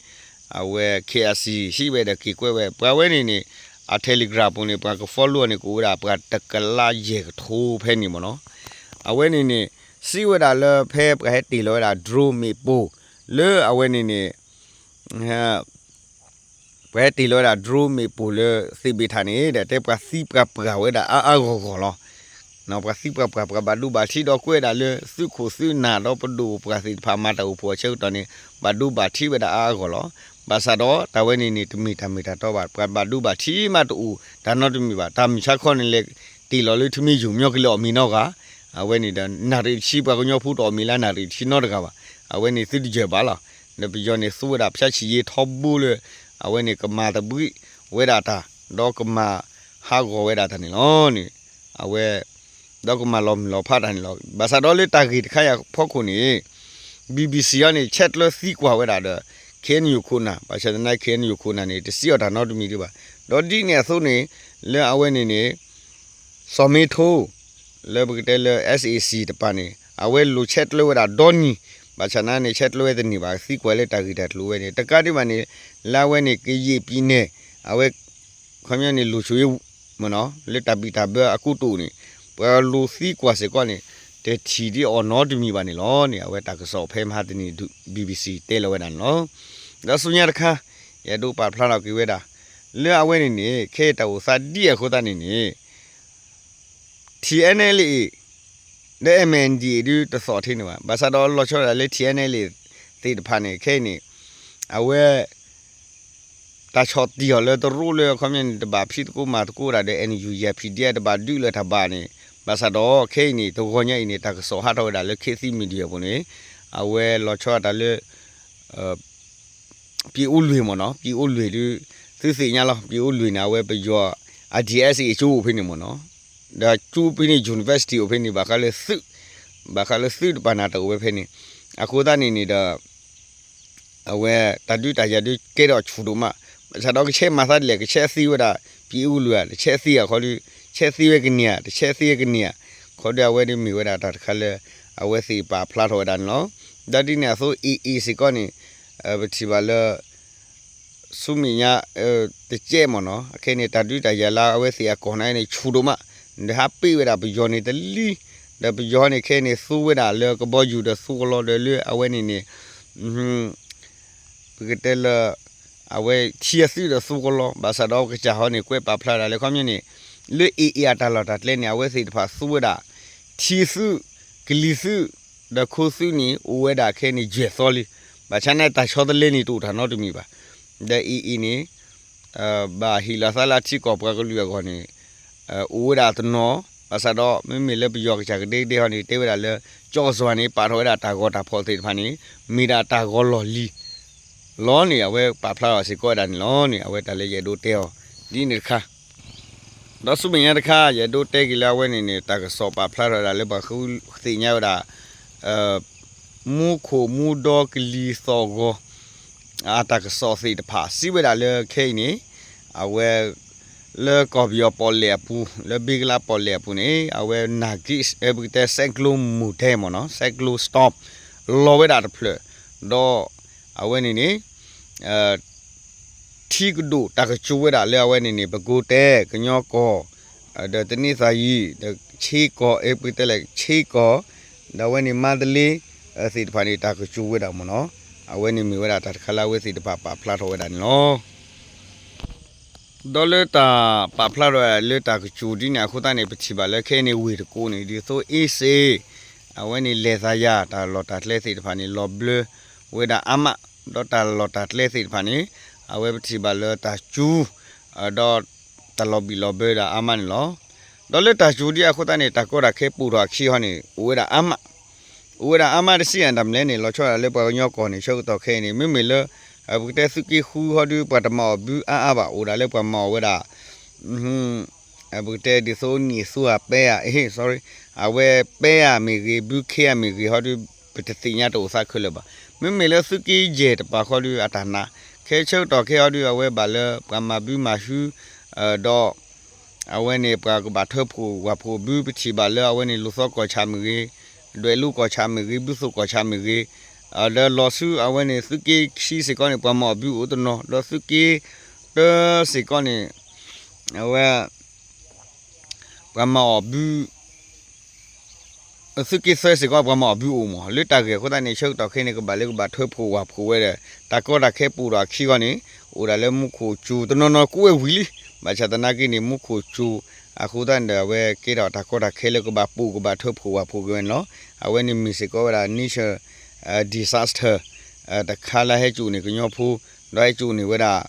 အဝဲ KIC ဟံးဝဲဒီးက့ၤကွဲးဝဲ ပှၤဝဲန့ၣ်န့ၣ် အ Telegram ပူၤန့ၣ် ပှၤက follow အီၤန့ၣ် ကအိၣ်ဝဲဒၣ်ပှၤတကလးယဲၢ်ကထိဖဲန့ၣ်မ့ၢ်နီၤ. အဝဲန့ၣ်န့ၣ် စံးဝဲဒၣ်လၢဖဲပှၤဟဲတ့ၢ်လီၤဝဲဒၣ် drone မ့ၣ်ပိၢ် လၢအဝဲန့ၣ်န့ၣ် ပှၤဟဲတ့ၢ်လီၤဝဲဒၣ် drone မ့ၣ်ပိၢ်လၢသ့ၣ်ဘ့ၣ်ထၣ်န့ၣ် ဒီးတဲပှၤသံပှၤပှၢ်ဝဲဒၣ်အါအါဂီၢ်ဂီၢ်လီၤ. ပှၤသံပှၤပှၢ် ပှၤဘၣ်ဒိဘၣ်ထံးဒီးကွဲးဒၣ်လၢသုးခိၣ်သုးနၢ်ဒီးပဒိၣ်ပှၢ်သ့ၣ်တဖၣ်မၤတၢ်အိၣ်ဖှိၣ်အဆၢကတီၢ်န့ၣ် ဘၣ်ဒိဘၣ်ထံးဝဲဒၣ်အါအါဂီၢ်လီၤ. ဘၣ်ဆၣ်ဒီးတၢ်ဝဲန့ၣ်န့ၣ် တမ့ၢ်တၢ်မ့ၢ်တၢ်တီဘၣ်. ပှၤဘၣ်ဒိဘၣ်ထံးမးတအိၣ် တၢ်နီတမံၤဘၣ်. တၢ်မုၢ်ဆါခီန့ၣ်လဲၤတ့ၢ်လီၤလၢထမ့ၢ်ယိာ်မညီကလဲၤအီၣ်မ့ၤနီတဂၤ အဝဲန့ၣ်ဒီး နၣ်ရံၣ်တဆံ ပှၤကညီဖိတအီၣ်မ့ၤလၢနၣ်ရံၣ်တဆံနီတဂၤဘၣ်. အဝဲန့ၣ်သုတယၢၢ်ဘၣ်လီၤ. ဒီးပယီၤန့ၣ်သူဝဲဒၣ်ဖၠၣ်ဆံၣ်ယ့ထီဘိလၢ အဝဲန့ၣ်ကမၤသဘှံးဝဲဒၣ်တၢ် ဒီးကမၤဟးဂီၤဝဲဒၣ်တၢ်န့ၣ်လီၤန့ၣ် အဝဲ ဒီးကမၤလီၤမုၢ်လီၤဖးတၢ်န့ၣ်လီၤ. ဘၣ်ဆၣ်ဒီးလၢတၢ်ဂ့ၢ်တခါအံၤအဖီခိၣ်န့ၣ် BBC အံၤန့ၣ် ဆဲးကျၢသံကွၢ်ဝဲဒၣ်ဒီး ခ့ၣ်အဲၣ်ယူၣ် ခိၣ်နၢ်, ဘၣ်ဆၣ်သနာ်က့ ခ့ၣ်အဲၣ်ယူၣ် ခိၣ်နၢ်န့ၣ် တစံးအီၤတၢ်နီတမံၤဒံးဘၣ်. ဒီးဒ်န့ၣ်အသိးန့ၣ် လၢအဝဲန့ၣ်န့ၣ် စီၤမ့ထိ လၢပကတဲလၢ SAC တပၤန့ၣ် အဝဲလိၤဆဲးကျၢဝဲဒၣ်ဒီနံၤ, ဘၣ်ဆၣ်သနာ်က့န့ၣ် ဆဲးကျၢဝဲတန့ၢ်ဘၣ်, သံကွၢ်လၢတၢ်ဂ့ၢ်တၢ်ကျိၤဝဲန့ၣ် တကးဒံးဘၣ်န့ၣ် လၢအဝဲန့ၣ် ကယဲၢ်ပံၤနဲၣ် အဝဲ ခီပညီန့ၣ် လူ့အခွင့်အရေး မ့ၢ်နီၤ လၢတၢ်ဘံၣ်တၢ်ဘၢအကိတိာ်န့ၣ် ပှၤလိၤသံကွၢ်စ့ၢ်ကီးန့ၣ် တထံၣ်ဒံးအီၤနီတမံၤဘၣ်န့ၣ်လီၤန့ၣ် အဝဲတၢ်ကစီၣ်ဖဲမဟါတနံၤ BBC တဲလီၤဝဲဒၣ်န့ၣ်လီၤ. ဒီးဆူညါတခါ ယအဲၣ်ဒိးပာ်ဖျါထီၣ်က့ၤဝဲဒၣ် လၢအဝဲန့ၣ်န့ၣ် ခဲအံၤတၢ်အိၣ်သးဒ်အဃိသတးန့ၣ်န့ၣ် ထံၣ် NLA ဒီး MNDAA ဒုးတသီၣ်ထဲန့ၣ်ဘၣ်. ဘၣ်ဆၣ်ဒီးလီၤဆီဒၣ်တၢ်လၢ ထံၣ် NLA သ့ၣ်တဖၣ်န့ၣ် ခဲအံၤန့ၣ် အဝဲ တၢ်ဆီၣ်တံၢ်အီၤလၢတရူးလၢအခီပညီန့ၣ် တဘၣ်ဖံးသကိးမၤသကိးတၢ်ဒီး NUG ယဲၢ် PDF တဘၣ်ဒုးလၢၤတၢ်ဘၣ်န့ၣ်, ဘၣ်ဆၣ်ဒီးခဲအံၤန့ၣ် တဂီၤညါအံၤန့ၣ် တၢ်ကစီၣ်ဟးထီၣ်ဝဲဒၣ်လၢ ခေတ်သစ် Media အပူၤန့ၣ် အဝဲလီၤဆီဒၣ်တၢ်လၢ ပြင်ဦးလွင် မ့ၢ်နီၤ, ပြင်ဦးလွင် ဒုး သုသ့ၣ်ညါလီၤ. ပြင်ဦးလွင် န့ၣ် အဝဲပယီၤ RCSS ကၠိအိၣ်ဖဲန့ၣ်မ့ၢ်နီၤ, ဒီးကၠိဖဲန့ၣ် university အိၣ်ဖဲန့ၣ် ဘၣ်ဃးလၢသုး, ဘၣ်ဃးလၢသုးတပၤန့ၣ် တအိၣ်ဝဲဖဲန့ၣ်, အဃိသတးန့ၣ်န့ၣ်ဒီး အဝဲတၢ်ဒုးတၢ်ယၤဒုးကဲထီၣ်ဆူၣ်ဒိၣ်မး, ဘၣ်ဆၣ်ဒီးကဆဲးမၤသးဒ်လဲၣ်, ကဆဲးသ့ဝဲဒၣ် ပြင်ဦးလွင် ဧါ, တဆဲးသ့ဧါခီဒုး, ဆဲးသ့ဝဲကန့ၢ်ဧါ, တဆဲးသ့ဝဲကန့ၢ်ဧါ, ခီဒုးအဝဲဒုးမ့ၢ်ဝဲဒၣ်တၢ်တခါလၢ အဝဲသ့ၣ်ပာ်ဖျါထီၣ်ဝဲဒၣ်န့ၣ်လီၤ. ဒီးဒ်န့ၣ်အသိး AA စ့ၢ်ကီးန့ၣ် ပထံၣ်ဘၣ်လၢ ဆူမဲာ်ညါ တကဲးမ့ၢ်နီၤ, အခဲအံၤန့ၣ် တၢ်ဒုးတၢ်ယၤလၢအဝဲသ့ၣ်အကီၢ်န့ၣ်န့ၣ် ဆူၣ်ဒိၣ်မး, ဒီးဟးပ့ၢ်ဝဲဒၣ်ပယီၤန့ၣ်တလံ, ဒီးပယီၤန့ၣ်ခဲအံၤန့ၣ် သူဝဲဒၣ်လၢကဘီယူၤဒီးသူကလီဒီးလၢအဝဲန့ၣ်န့ၣ် ပကတဲလၢ အဝဲထံအသုးဒီးသူကလီ, ဘၣ်ဆၣ်ဒီးကစၢ်ဟီန့ၣ် ကွဲးပာ်ဖျါဒၣ်လၢခီပညီန့ၣ် လၢ AA အတၢ်လီၢ်တၢ်ကျဲန့ၣ် အဝဲသ့ၣ်တဖၣ်သူဝဲဒၣ် ထံသုး, ကလံၤသုး, ဒီးခိသုးန့ၣ် အိၣ်ဝဲဒၣ်ခဲအံၤန့ၣ် ယဲၢ်သီလံ. ဘၣ်ဆၣ်န့ၣ်တၢ်ဆီတလဲန့ၣ်တအိၣ်တၢ်နီတမံၤဘၣ်. ဒီး AA န့ၣ် ဘၣ်ဟ့ၣ်လီၤသးလၢအထံကီၢ်ပှၤကလုာ်အဂီၢ်န့ၣ် အိၣ်ဝဲဒၣ်တနီၤ, ဘၣ်ဆၣ်ဒီးမ့မ့ၢ်လၢပယီၤကစၢ်ကဒဲကဒဲဟီန့ၣ် တဲဝဲဒၣ်လၢ ကၠီၣ်စွၤန့ၣ် ပာ်ထီၣ်ဝဲဒၣ်တၢ်ဂီၤတၢ်ဖီၣ်သ့ၣ်တဖၣ်န့ၣ် မ့ၢ်ဒၣ်တၢ်ဂီၤလီၢ်လံၤလီၤန့ၣ် အဝဲပာ်ဖျါထီၣ်စ့ၢ်ကီးဝဲဒၣ်န့ၣ်လီၤန့ၣ် အဝဲတၢ်လၢယအဲၣ်ဒိးတဲအီၤ ဒ်န့ၣ်တခါ ဒီးဆူမဲာ်ညါတခါ ယအဲၣ်ဒိးတဲက့ၤလၢအဝဲန့ၣ်န့ၣ် တၢ်ကစီၣ်ပာ်ဖျါထီၣ်ဝဲဒၣ်လၢပှၤဃုသ့ၣ်ညါဝဲဒၣ် မူခိၣ်မူဒီကလံၤသီၣ်ဂီၤ အတၢ်ကစီၣ်သ့ၣ်တဖၣ် စံးဝဲဒၣ်လၢခဲအံၤန့ၣ် အဝဲ လၢကီၢ်ပယီၤပီၣ်လဲၣ်အပူၤ လၢဘ့ကလါပီၣ်လဲၣ်အပူၤန့ၣ် အဝဲ Nargis ပကတဲ cyclone မုၢ်တဲမ့ၢ်နီၤ cyclone storm လီၤဝဲဒၣ်တဖျၢၣ် ဒီးအဝဲန့ၣ်န့ၣ် ထံကဒိၣ်တၢ်ကစူၤဝဲဒၣ်လၢအဝဲန့ၣ်န့ၣ် ပကိးတဲ ကညီကီၢ် ဒီးတနံၤသၣ်ယံၤ ဒီးဆ့ကီၢ် ပကတဲလဲၣ် ဆ့ကီၢ် ဒီးအဝဲန့ၣ်မါတလ့ သ့ၣ်တဖၣ်န့ၣ် တၢ်ကစူၤဝဲဒၣ်မ့ၢ်နီၤ အဝဲန့ၣ်မ့ၢ်ဝဲဒၣ်တၢ်တခါလၢအဝဲသ့ၣ်တဖၣ်ပာ်ဖျါထီၣ်ဝဲဒၣ်န့ၣ်လီၤ. ဒီးလၢတၢ်ပာ်ဖျါထီၣ်ဝဲဒၣ်လၢတၢ်ကစူၤဒ်န့ၣ်အဃိသတးန့ၣ် ပထံၣ်ဘၣ်လၢခဲအံၤန့ၣ် ဝ့ၢ်တကိးန့ၣ် ဒ်သိးအ့စ့ အဝဲန့ၣ်လဲၤသးယၤ တၢ်လီၢ်တၢ်ကျဲသ့ၣ်တဖၣ်န့ၣ် လီၤဘျၢဝဲဒၣ်အါမး ဒီးတၢ်လီၢ်တၢ်ကျဲသ့ၣ်တဖၣ်န့ၣ် အဝဲပထံၣ်ဘၣ်လၢတၢ်စူၤ ဒီးတၢ်လီၤဘံၣ်လီၤဘၢဒၣ်အါမးန့ၣ်လီၤ. ဒီးလၢတၢ်စူၤဒ်အဃိသတးန့ၣ် တၢ်ကီတၢ်ခဲပိာ်ထီၣ်အခံဟီန့ၣ် အိၣ်ဝဲဒၣ်အါမး အိၣ်ဝဲဒၣ်အါမးတစံးယၤတၢ်မနုၤလဲၣ်န့ၣ် လီၤဆီဒၣ်တၢ်လၢပှၤကညီကီၢ်န့ၣ် ဆၢကတီၢ်ခဲအံၤန့ၣ် မ့မ့ၢ်လၢ ပကတဲသုးက့ဃုဟီဒီး ပှၤတမၤအီၣ်ဘုအါအါဘၣ် အိၣ်ဒၣ်လၢပှၤမၤအီၣ်ဝဲဒၣ် ပကတဲဒ်သိးနံၣ်အသိအပဲအ sorry အဝဲပဲအမ့ၢ်ဂ့ၤ ဘုခ့အမ့ၢ်ဂ့ၤဟီဒီး ပတသ့ၣ်ညါတအိၣ်သးခဲလၢာ်ဘၣ်. မ့မ့ၢ်လၢသုးက့ယဲၢ်တပၤဃီဒီးအတၢ်နာ် ခဲဆၢကတီၢ်ခဲအံၤဒီး အဝဲဘၣ်လၢပှၤမၤဘုမၤဟု ဒီး အဝဲန့ၣ် ပှၤကဘၣ်ထၢဖှိၣ်ဝၢ်ဖှိၣ်ဘု ပထံၣ်ဘၣ်လၢအဝဲန့ၣ် လူၤသီကီၢ်ဆၣ်မ့ၢ်ဂ့ၤ, ဒွဲၣ်လိၤကီၢ်ဆၣ်မ့ၢ်ဂ့ၤ, ဘုသိၣ်ကီၢ်ဆၣ်မ့ၢ်ဂ့ၤ, ဒီးလီၤဆူအဝဲန့ၣ် သုးက့ခံစ့ၢ်ကီးန့ၣ် ပှၤမၤအီၣ်ဘုအိၣ်တနီၤ, ဒီးသုးက့တၢစ့ၢ်ကီးန့ၣ် အဝဲ ပှၤမၤအီၣ်ဘု သုးက့သၢစ့ၢ်ကီး ပှၤမၤအီၣ်ဘုအိၣ်မး လၢတၢ်ဂ့ၢ်အဃိသတးန့ၣ် ဆၢကတီၢ်ခဲအံၤန့ၣ် ကဘၣ်လၢကဘၣ်ထၢဖှိၣ်ဝၢ်ဖှိၣ်ဝဲဒီး တၢ်ကီတၢ်ခဲပိာ်ထီၣ်အခံဃီန့ၣ် အိၣ်ဒၣ်လၢမူခိၣ်စူၤ တနီၤနီၤကူးဝဲဝံၤလံ. ဘၣ်ဆၣ်သနာ်က့န့ၣ် မူခိၣ်စူၤ အဃိသတးန့ၣ်ဒီး အဝဲကဲထီၣ်တၢ်ကီတၢ်ခဲလၢကဘၣ်ပိာ်ကဘၣ်ထၢဖှိၣ်ဝၢ်ဖှိၣ်က့ၤဝဲန့ၣ်လီၤ. အဝဲန့ၣ်မ့ၢ်စ့ၢ်ကီးဝဲဒၣ် nature disaster တခါလၢဟဲစိာ်န့ၢ်ကညီဖိ ဒီးဟဲစိာ်န့ၢ်ဝဲဒၣ်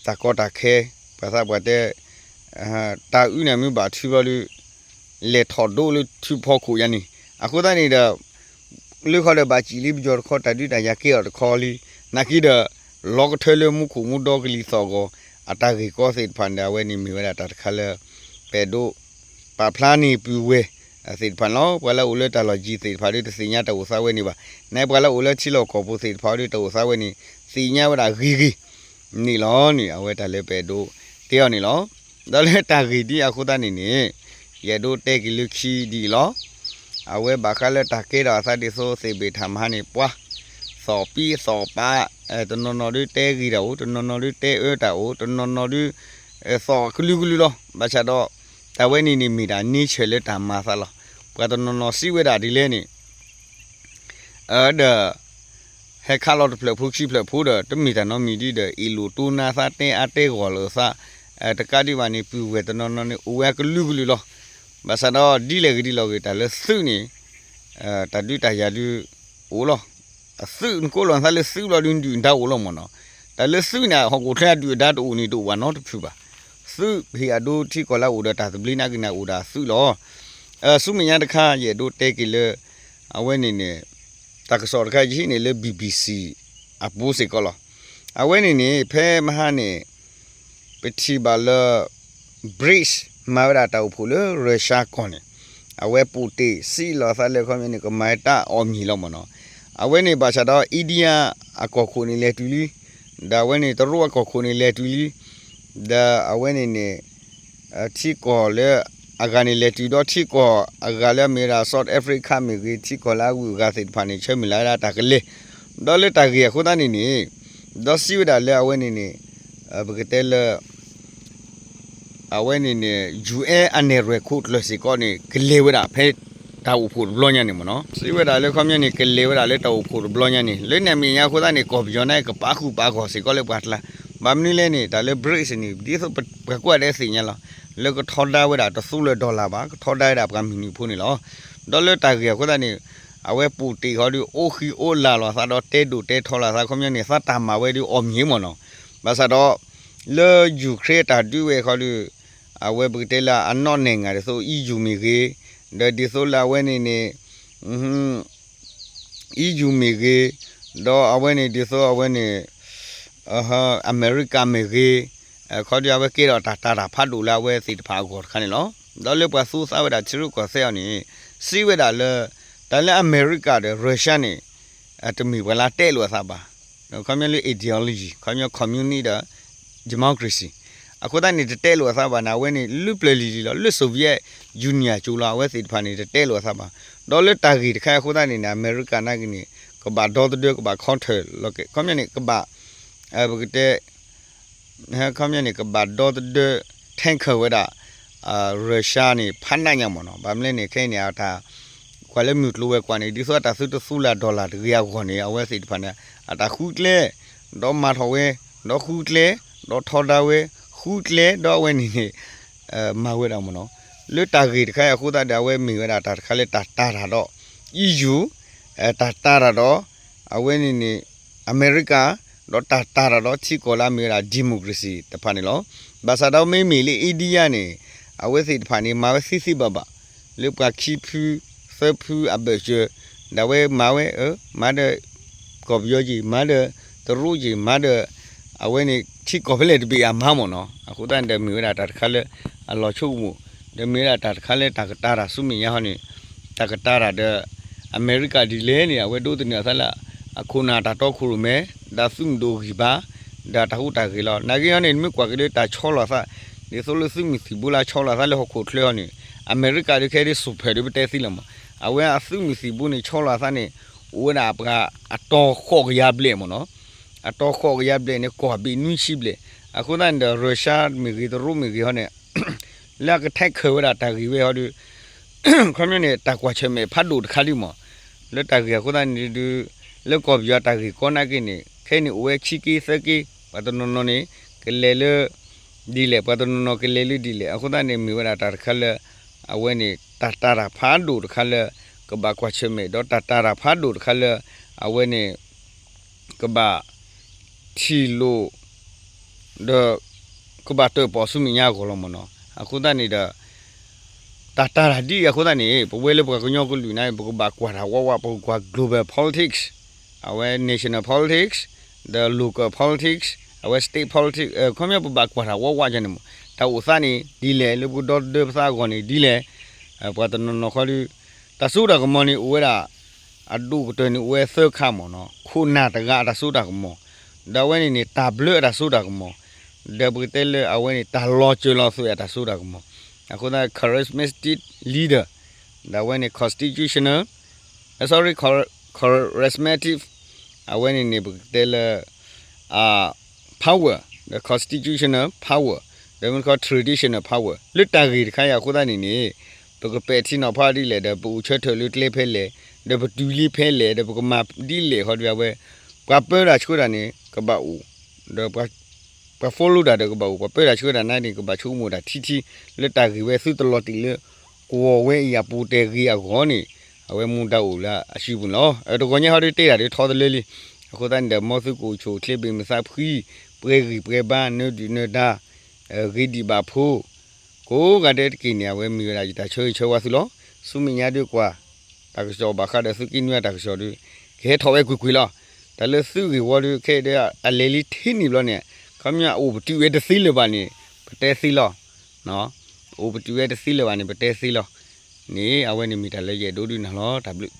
တၢ်ကီတၢ်ခဲ ပှၤသးပှၢ်တဲ တၢ်အုၣ်န့ၣ်မ့ၢ်ဘၣ်ထုဘျီဒီး လဲၤထီၣ်ဒိၣ်လၢထုဖီခိၣ်ယါန့ၣ် အဃိသတးန့ၣ်ဒီး လၢဃီဒီးဘၣ်စံးလံပယီၤတခီ တၢ်ဒုးတၢ်ယၤကဲအီၤတခီလံ နာ်က့ဒီး လီၤကထၢလၢမူခိၣ်မူဒီကလံၤသီၣ်ဂီၤ အတၢ်ဂ့ၢ်ကီသ့ၣ်တဖၣ်န့ၣ်ဒီး အဝဲန့ၣ်မ့ၢ်ဝဲဒၣ်တၢ်တခါလၢ ပအဲၣ်ဒိး ပာ်ဖျါန့ၢ်ပုၢ်ဝဲၢ်သ့ၣ်တဖၣ်န့ၣ်လီၤ. ပှၤလၢအိၣ်လၢတၢ်လီၢ်ယံၤသ့ၣ်တဖၣ်ဒီး တသ့ၣ်ညါတၢ်အိၣ်သးဝဲန့ၣ်ဘၣ်. နပှၤလၢအိၣ်လၢထံလီၢ်ကီၢ်ပူၤသ့ၣ်တဖၣ်ဒီး တၢ်အိၣ်သးဝဲန့ၣ် သ့ၣ်ညါဝဲဒၣ်ဂ့ၤဂ့ၤန့ၣ်လီၤန့ၣ် အဝဲတၢ်လၢပအဲၣ်ဒိးတဲအီၤန့ၣ်လီၤ. ဒီးလၢတၢ်ဂ့ၢ်ဒ်အဃိသတးန့ၣ်န့ၣ် ယအဲၣ်ဒိးတဲက့ၤလၢခံဒ်အံၤလီၤ. အဝဲဘၣ်ဃးလၢတၢ်ကဲထီၣ်အသးဒ်သိးသ့ၣ်ဘ့ၣ်ထၣ်မဟါန့ၣ် ပှၤသီၣ်ပံသီၣ်ပာ် တနီၤနီၤဒုးတဲဂ့ၤတၢ်အိၣ်, တနီၤနီၤဒုးတဲအၢတၢ်အိၣ်, တနီၤနီၤဒုး သီၣ်ကလုာ်ကလုာ်လီၤ. ဘၣ်ဆၣ်ဒီး တၢ်ဝဲန့ၣ်န့ၣ်မ့ၢ်ဒၣ် nature လၢတၢ်မၤအသးလီၤ. ပှၤတနီၤနီၤစံးဝဲဒၣ်ဒ်လဲၣ်န့ၣ် ဒီး ဟဲခးလီၤတဖျၢၣ်ဖိခံဖျၢၣ်ဖိဒီး တမ့ၢ်တၢ်နီတမံၤဒ်ဒီး အ့ၣ်လိာ်တိနါသး တဲအါတဲဂီၢ်လိာ်သး တကးဒံးဘၣ်န့ၣ် ပုၢ်ဝဲၢ်တနီၤနီၤန့ၣ် အိၣ်ဝဲအကလုာ်ကလုာ်လီၤ. ဘၣ်ဆၣ်ဒီးဒ်လဲၣ်ဂ့ၤဒ်လဲၣ်ဂ့ၤ တၢ်လၢသုးန့ၣ် တၢ်ဒုးတၢ်ယၤဒုးအိၣ်လီၤ. အသုးနကိးလီၤနသးလၢသုးလီၤဒုး နဒုၣ်ဒါအိၣ်လီၤမ့ၢ်နီၤ. တၢ်လၢသုးန့ၣ် ဟီၣ်ခိၣ်ချၢအဒုၣ်အဒါတအိၣ်န့ၣ်တအိၣ်ဘၣ်နီတဖုဘၣ်. သုးဟ့ၣ်အဒိထံကီၢ်လၢအအိၣ်ဒီးတၢ်သဘျ့နာ်က့န့ၣ် အိၣ်ဒၣ်သုးလီၤ. ဆူမဲာ်ညါတခါ ယအဲၣ်ဒိးတဲက့ၤလၢ အဝဲန့ၣ်န့ၣ် တၢ်ကစီၣ်တခါယဟံးန့ၢ်လၢ BBC အပူၤစ့ၢ်ကီးလီၤ. အဝဲန့ၣ်န့ၣ် ဖဲမဟါန့ၣ် ပထံၣ်ဘၣ်လၢ BRICS မၤဝဲဒၣ်တၢ်အိၣ်ဖှိၣ်လၢ Russia ကီၢ်န့ၣ် အဝဲပိာ်တ့ၢ်စံးလီၤသးလၢခီပညီန့ၣ် ကမၤတၢ်အီၣ်မံၤလီၤမ့ၢ်နီၤ. အဝဲန့ၣ်ဘၣ်ဆၣ်ဒီး India အကီၢ်ခိၣ်န့ၣ်လဲၤတုၤလံ, ဒီးအဝဲန့ၣ်တရူးအကီၢ်ခိၣ်န့ၣ်လဲၤတုၤလံ, ဒီးအဝဲန့ၣ်န့ၣ် ထံကီၢ်လၢအဂၤန့ၣ်လဲၤတုၤဒီး ထံကီၢ်အဂၤလၢအမ့ၢ်ဝဲဒၣ် South Africa မ့ၢ်ဂ့ၤ ထံကီၢ်လၢအဂုၤအဂၤသ့ၣ်တဖၣ်န့ၣ် ဆၢမုၢ်လၢ်ဝဲဒၣ်တၢ်ကလဲၤ, ဒီးလၢတၢ်ဂ့ၢ်အဃိသတးန့ၣ်န့ၣ် ဒီးစံးဝဲဒၣ်လၢအဝဲန့ၣ်န့ၣ် ပကတဲလၢ အဝဲန့ၣ်န့ၣ် ယူၣ်အဲၣ် အနဲၣ်ရွဲၣ်ခိၣ်ကျၢၢ်စ့ၢ်ကီးန့ၣ် ကလဲၤဝဲဒၣ်ဖဲ တၢ်အိၣ်ဖှိၣ်တဘျီညါန့ၣ်မ့ၢ်နီၤ. စံးဝဲဒၣ်လၢခီပညီန့ၣ် ကလဲၤဝဲဒၣ်လၢတၢ်အိၣ်ဖှိၣ်တဘျီညါန့ၣ် လၢန့ၣ်အမဲာ်ညါအဃိသတးန့ၣ် ကီၢ်ပယီၤန့ၣ် ကပာ်ဃုာ်ပာ်ဂီၢ်စ့ၢ်ကီးလၢပှၤကျါ, ဘၣ်မနုၤလဲၣ်န့ၣ် တၢ်လၢ BRICS န့ၣ် ဒ်သိးပှၤကွၢ်ဒဲးသ့ၣ်ညါလီၤ, လၢကထီဒါဝဲဒၣ်တသူလၢ dollar ဘၣ်, ကထီဒါဝဲဒၣ်ပှၤမုၢ်နံၤဖိန့ၣ်လီၤ. ဒီးလၢတၢ်ဂ့ၢ်အဃိသတးန့ၣ် အဝဲပိာ်တ့ၢ်ဃီဒီး အိၣ်ဃံအိၣ်လၤလီၤသးဒီး တဲဒိၣ်တဲထီလီၤသးခီပညီန့ၣ် သးတၢ်မၤဝဲဒီးအီၣ်မံၤမ့ၢ်နီၤ. ဘၣ်ဆၣ်ဒီး လၢယူၣ်ခရ့အတၢ်ဒုးဝဲဃီဒီး အဝဲပကတဲလၢအနီၣ်နဲၣ်ငါ်ဒ်သိး EU မ့ၢ်ဂ့ၤ, ဒီးဒ်သိးလၢအဝဲန့ၣ်န့ၣ် EU မ့ၢ်ဂ့ၤ, ဒီးအဝဲန့ၣ်ဒ်သိးအဝဲန့ၣ် အမဲရကၤမ့ၢ်ဂ့ၤ, ခီဒီးအဝဲကဲထီၣ်တၢ်တာ်တၢ်ဖးဒိၣ်လၢအဝဲသ့ၣ်တဖၣ်အဂီၢ်တခါန့ၣ်လီၤ. ဒီးလၢပှၤသူသးဝဲဒၣ်ထံရူၢ်ကီၢ်သဲးအီၤန့ၣ် စံးဝဲဒၣ်လၢ တၢ်လၢအမဲရကၤဒီး Russia န့ၣ် တမ့ၢ်ပှၤလၢတဲလိာ်အသးဘၣ်. ခီပညီလၢ ideology ခီပညီ communist ဒီး democracy အဃိသတးန့ၣ် တတဲလိာ်အသးဘၣ်န့ၣ် အဝဲန့ၣ်လၢပျၢၤလံၤလံၤလီၤ, လၢ Soviet Union ကၠိလီၤ, အဝဲသ့ၣ်တဖၣ်န့ၣ် တတဲလိာ်အသးဘၣ်. ဒီးလၢတၢ်ဂ့ၢ်တခါအံၤအဃိသတးန့ၣ်န့ၣ် အမဲရကၤနာ်က့န့ၣ် ကဘၣ်ဒီသဒၢ ကဘၣ် counter လီၤက့ၤ ခီပညီန့ၣ် ကဘၣ် ပကတဲ ခီပညီန့ၣ် ကဘၣ်ဒီသဒၢ tanker ဝဲဒၣ် Russia န့ၣ် ဖးနးညါမ့ၢ်နီၤ. ဘၣ်မနုၤလဲၣ်န့ၣ် ခဲအံၤန့ၣ် အတၢ် ကွၢ်လၢမုၢ်ကျိၤဝဲၤကွာ်န့ၣ် ဒ်သိးအတၢ်သုတသူလၢ dollar တဂ့ၤအဂီၢ်န့ၣ် အဝဲသ့ၣ်တဖၣ်န့ၣ် အတၢ်ဃုကျဲ ဒီးမၤထီၣ်ဝဲ ဒီးဃုကျဲ ဒီးထီဒါဝဲ ဃုကျဲ ဒီးအဝဲန့ၣ်န့ၣ် မၤဝဲဒၣ်မ့ၢ်နီၤ. လၢတၢ်ဂ့ၢ်တခါအံၤအဃိသတးဒီး အဝဲမ့ၢ်ဝဲဒၣ်တၢ်တခါလၢတၢ်တာ်တၢ်ဒီး EU တၢ်တာ်တၢ်ဒီး အဝဲန့ၣ်န့ၣ် အမဲရကၤ ဒီးတၢ်တာ်တၢ်ဒီးထံကီၢ်လၢအမ့ၢ်ဝဲဒၣ် democracy တဖၣ်န့ၣ်လီၤ. ဘၣ်ဆၣ်ဒီးမ့မ့ၢ်လၢ India န့ၣ် အဝဲသ့ၣ်တဖၣ်န့ၣ် မၤဝဲသ့သ့ဘၣ်ဘၣ် လၢပှၤခံဖုသၢဖုအဘၢၣ်စၢၤ ဒီးအဝဲမၤဝဲ မၤဒီး ကီၢ်ပယီၤက့ၤ မၤဒီးတရူးက့ၤ မၤဒီး အဝဲန့ၣ် ထံကီၢ်ဖဲလဲၣ်တဘ့ၣ်အမၤမ့ၢ်နီၤ. အဃိသတးန့ၣ်ဒီး မ့ၢ်ဝဲဒၣ်တၢ်တခါလၢအလီၤဆိကမိၣ် ဒီးမ့ၢ်ဝဲဒၣ်တၢ်တခါလၢတၢ်ကတာ်တၢ်ဆူမဲာ်ညါဟီန့ၣ် တၢ်ကတာ်တၢ်ဒီး အမဲရကၤဒ်လဲၣ်န့ၣ် အဝဲဒိးသန့ၤအသးလၢ အခိၣ်နၢ်တၢ်တီခိၣ်ရိၣ်မဲ ဒီးသုးမုၢ်ဒိၣ်ဂံၢ်ဘါ ဒီးတၢ်ဟူးတၢ်ဂဲၤလီၤ. နာ်က့ဟီန့ၣ် နမ့ၢ်ကွၢ်က့ၤလၢတၢ်ဆီလီၤသး ဒ်သိးလၢသုးမုၢ်သံၣ်ဘိလၢဆီလီၤသးလၢဟီၣ်ခိၣ်ချၢဟီန့ၣ် အမဲရကၤဒ်ခဲဒ် super ဒ်ပတဲသ့လီၤမး အဝဲအသုးမုၢ်သံၣ်ဘိန့ၣ် ဆီလီၤသးန့ၣ် အိၣ်ဝဲဒၣ်ပှၤအတီၤဃိးကယၤဘျဲၣ်မ့ၢ်နီၤ. အတီၤဃိးကယၤဘျဲၣ်န့ၣ် ကီၢ်ဘ့ၣ်နွံဆံဘျဲၣ်. အဃိသတးန့ၣ်ဒီး Russia မ့ၢ်ဂ့ၤ တရူးမ့ၢ်ဂ့ၤဟီန့ၣ် လၢအက tanker ဝဲဒၣ်တၢ်ဂ့ၢ်ဝဲဟီဒီး ခီပညီန့ၣ် တၢ်ကွၢ်ဆၢၣ်မဲာ်ဖးဒိၣ်တခါလံမး. လၢတၢ်ဂ့ၢ်အဃိသတးန့ၣ်ဒုး လၢကီၢ်ပယီၤတၢ်ဂ့ၢ်ကီနာ်က့န့ၣ် ခဲအံၤန့ၣ်အိၣ်ဝဲခံက့သၢက့ ပှၤတနီၤနီၤန့ၣ် ကလဲၤလၢ ဒ်လဲၣ် ပှၤတနီၤနီၤကလဲၤလၢဒ်လဲၣ်. အဃိသတးန့ၣ် မ့ၢ်ဝဲဒၣ်တၢ်တခါလၢ အဝဲန့ၣ် တၢ်တာ်တၢ်ဖးဒိၣ်တခါလၢ ကဘၣ်ကွၢ်ဆၢၣ်မဲာ် ဒီးတၢ်တာ်တၢ်ဖးဒိၣ်တခါလၢ အဝဲန့ၣ် ကဘၣ် ထံၣ်လိာ် ဒီး ကဘၣ်တၢၣ်ပီၣ်ဆူမဲာ်ညါအဂီၢ်လီၤမ့ၢ်နီၤ. အဃိသတးန့ၣ်ဒီး တၢ်တာ်တၢ်ဒ်အံၤအဃိသတးန့ၣ် ပဝဲလၢပှၤကညီကလုာ်န့ၣ် ပကဘၣ်ကွၢ်တၢ်ဝးဝး ပကကွၢ် global politics အဝဲ national politics ဒီး local politics အဝဲ state politics ခီပညီပဘၣ်ကွၢ်တၢ်ဝးဝးန့ၣ်မး တၢ်အိၣ်သးန့ၣ်ဒ်လဲၣ် လၢပကဒီသဒၢပသးအဂီၢ်န့ၣ်ဒ်လဲၣ်. ပှၤတနီၤနီၤခီဒီး တၢ်စိတၢ်ကမီၤန့ၣ်အိၣ်ဝဲဒၣ် အဒိၣ်ကတၢၢ်န့ၣ်အိၣ်ဝဲသၢခါမ့ၢ်နီၤ. ခိၣ်နၢ်တဂၤအတၢ်စိတၢ်ကမီၤ, ဒီးအဝဲန့ၣ်န့ၣ် တၢ်ဘျၢအတၢ်စိတၢ်ကမီၤ, ဒီးပကတဲလၢအဝဲန့ၣ် တၢ်လီၤစၢၤလီၤသွဲၣ်အတၢ်စိတၢ်ကမီၤ, အဃိသတး charismatic leader, ဒီးအဝဲန့ၣ် constitutional, sorry, charismatic, အဝဲန့ၣ်န့ၣ် ပကတဲလၢ power, the constitutional power, ဒီးမ့ၢ်တခီ traditional power လၢတၢ်ဂ့ၢ်တခါအံၤအဃိသတးန့ၣ်န့ၣ်, ပကပဲာ်ထံနီၤဖးဒ်လဲၣ် ဒီးပအိၣ်ဆၢထၢၣ်လၢကျဲဖဲလဲၣ်, ဒီးပတုၤလံဖဲလဲၣ် ဒီးပကမၤဒ်လဲၣ်ဃီဒီးအဝဲ, ပှၤပၢတၢ်ဆှၢတၢ်န့ၣ် ကဘၣ်အိၣ်, ဒီး ပှၤ follow တၢ်ဒီးကဘၣ်အိၣ်, ပှၤပၢတၢ်ဆှၢတၢ်န့ၣ် ကဘၣ်ဆိကမိၣ်တၢ်ထံထံ, လၢတၢ်ဂ့ၢ်ဝဲသုတလီၤတံၢ်လၢ ကဝီၤဝဲအံၤအပူၤတဲာ်ဂ့ၤအဂီၢ်န့ၣ်, အဝဲမူဒါအိၣ်လၢအစုပူၤန့ၣ်လီၤ. တဂီၤညါဟီဒုးတဲတၢ်ဒုးထီတလၢလံ, အဃိသတးန့ၣ်ဒီး မ်သုကအိၣ်ဆူၣ်အိၣ်ချ့ ဘ့ၣ်မုာ်သးဖှံ, ပှဲၤဂံၢ်ပှဲၤဘါ, နၢဒုၣ်နၢဒါ, ဂ့ၤဒံးဘၣ်ဖိ, ကိးဂၤဒဲးတက့ၢ်န့ၣ် အဝဲမ့ၢ်ဝဲဒၣ်ယတၢ်ဆၢဂ့ၤဆၢဝါသုလီၤ. ဆူမဲာ်ညါဒုးကွၢ် တၢ်ကစီၣ်ဘၣ်ဃးဒီးသုးက့နွံအတၢ်ကစီၣ်ဒီး ကဟဲထီၣ်ဝဲကွ့ၢ်ကွ့ၢ်လီၤ. တၢ်လၢသုးဂ့ၢ်ဝီဒီး ခဲအံၤဒီးအလဲၤလံထဲန့ၣ်ဘျီန့ၣ်, ခီပညီအိၣ်ပတုာ်ဝဲတသ့လၢၤဘၣ်န့ၣ် ပတဲသ့လီၤ. အိၣ်ပတုာ်ဝဲတသ့လၢၤဘၣ်န့ၣ် ပတဲသ့လီၤ. န့ၣ် အဝဲန့ၣ်မ့ၢ်တၢ်လၢယအဲၣ်ဒိးဒုးနၤလီၤ. တၢ်ဘျုး